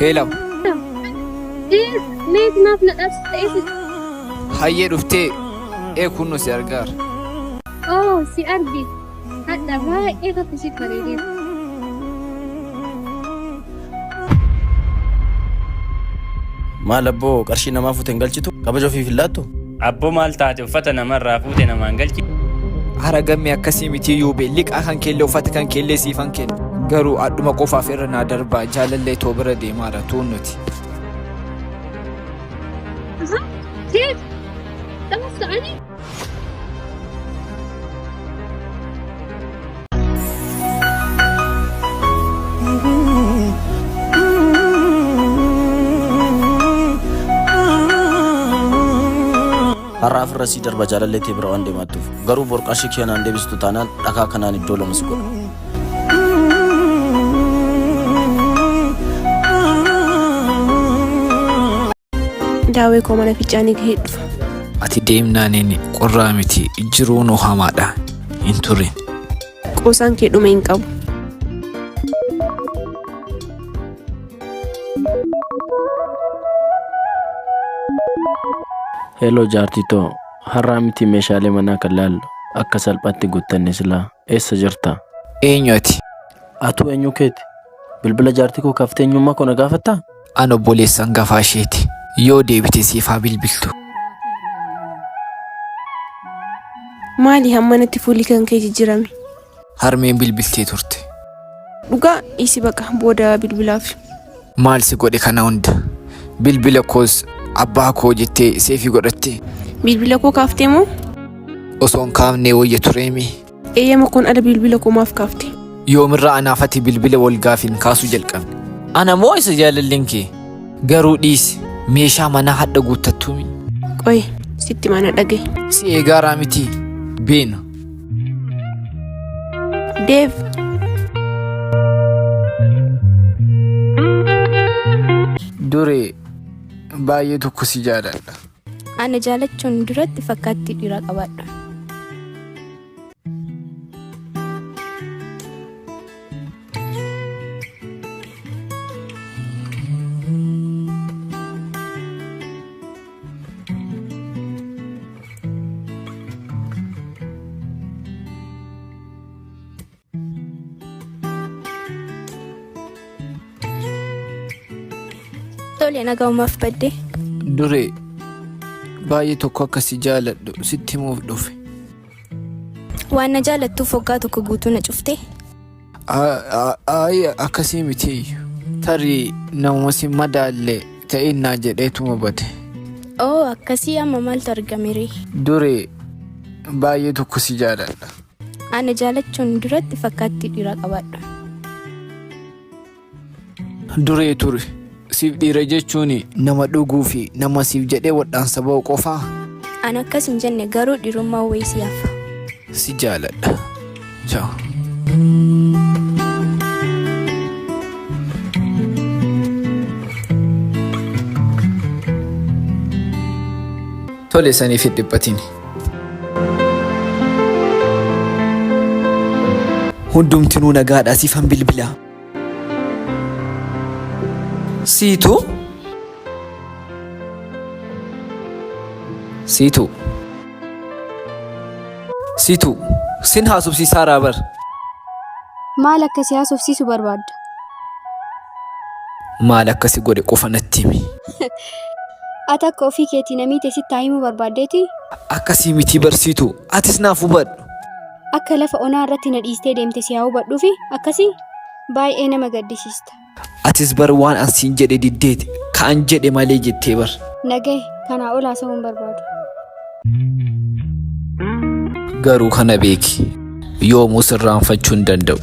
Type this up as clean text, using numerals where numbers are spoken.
Heelaw. Deef, meet maaf na dhabsite eessa Hayyee dhuftee ee kunno si argaara. Oh, si arge. Hadha baay'ee tokko si bareedeera. Maal abboo qarshii namaa fuute hin galchitu? Kabaja ofiif hin laattu? Abboo maal taate uffata namarraa fuute namaan galchi. Hara gammee akkasii mitii yuubee liqaa kan keellee uffata kan keellee siifan kenna. Garuu adhuma qofaaf irra naa darbaa jaalallee too bira deemaara tuunnuti. Aha, Deef, dhabasta ani? Har'aaf irra sii darba jaalallee tee bira waan deemaattuuf. Garuu bor qarshii kee naan deebistu taanaan dhakaa kanaan iddoo lama si godha. Daawwee koo mana fincaanii gahee dhufa. Ati deemnaaniin qorraa miti jiruunuu hamaadha hin turin. Qoosaan kee dhuma hin qabu. Hello jaartii too har'aa miti meeshaalee manaa kan laallu akka salphaatti guuttanne silaa eessa jirta? Eenyu ati? Atuu eenyu keeti? Bilbila jaartii koo kaaftee eenyummaa koo na gaafattaa? An obboleessa hangafaa isheeti. Yoo deebite siif haa bilbiltu. Maali hammanatti fuulli kan kee jijjiirame? Harmeen bilbiltee turte. Dhugaa dhiisi baqa booda bilbilaaf. Maal si godhe kana hunda? Bilbila koos abbaa koo jettee seefii godhattee? Bilbila koo kaaftee moo? Osoo hin kaafnee wayya tureemii? Eeyyama koon ala bilbila koo maaf kaafte? Yoomirraa anaaf ati bilbila wal gaafiin kaasuu jalqabne? Ana moo isa jaalalleen kee? Garuu dhiisi meeshaa manaa hadha guuttattuumi. Qoyi sitti mana dhaga'i. Si eegaaraa miti beena. Dev. Duree baay'ee tokko si jaaladha. Ana jaalachuun duratti fakkaattii dhiiraa qabaadhu. Tole nagaa uumaaf badde. Duree baay'ee tokko akka si jaaladhu sitti himuuf dhufe. Waan na jaalattuuf waggaa tokko guutuu na cufte. Ayi akkasii miti. Tarii namuma si madaalle ta'innaa jedheetuma bade. Oo akkasii amma maaltu argame ree? Duree baay'ee tokko si jaaladha. Ana jaalachuun duratti fakkaattii dhiiraa qabaadhu. Duree ture. Siif dhiira jechuun nama dhuguu fi nama siif jedhee wadhaansa ba'u qofaa. Ani akkas hin jenne garuu dhiirummaa wayii si hafa. Si jaaladha. Ciao. Tole saniif hin dhiphatin. Hundumtinuu nagaadha siifan bilbilaa. Siitu? Siitu. Siitu. Sin haasofsiisaaraa bar. Maal akka si haasofsiisu barbaadda? Maal akka si godhe qofa natti himi. Ati akka ofii keetii na miite sitti haa himuu barbaaddeeti? Akkasii mitii barsiitu. Atis naaf hubadhu. Akka lafa onaa irratti na dhiistee deemte si haa hubadhuufi? Akkasii? Baay'ee nama gaddisiista. Atis bar waan an siin jedhe diddeeti. Ka an jedhe malee jettee bar. Na gahe, kanaa ol haasa'uu hin barbaadu. Garuu kana beeki. Yoomuu sirraanfachuu hin danda'u.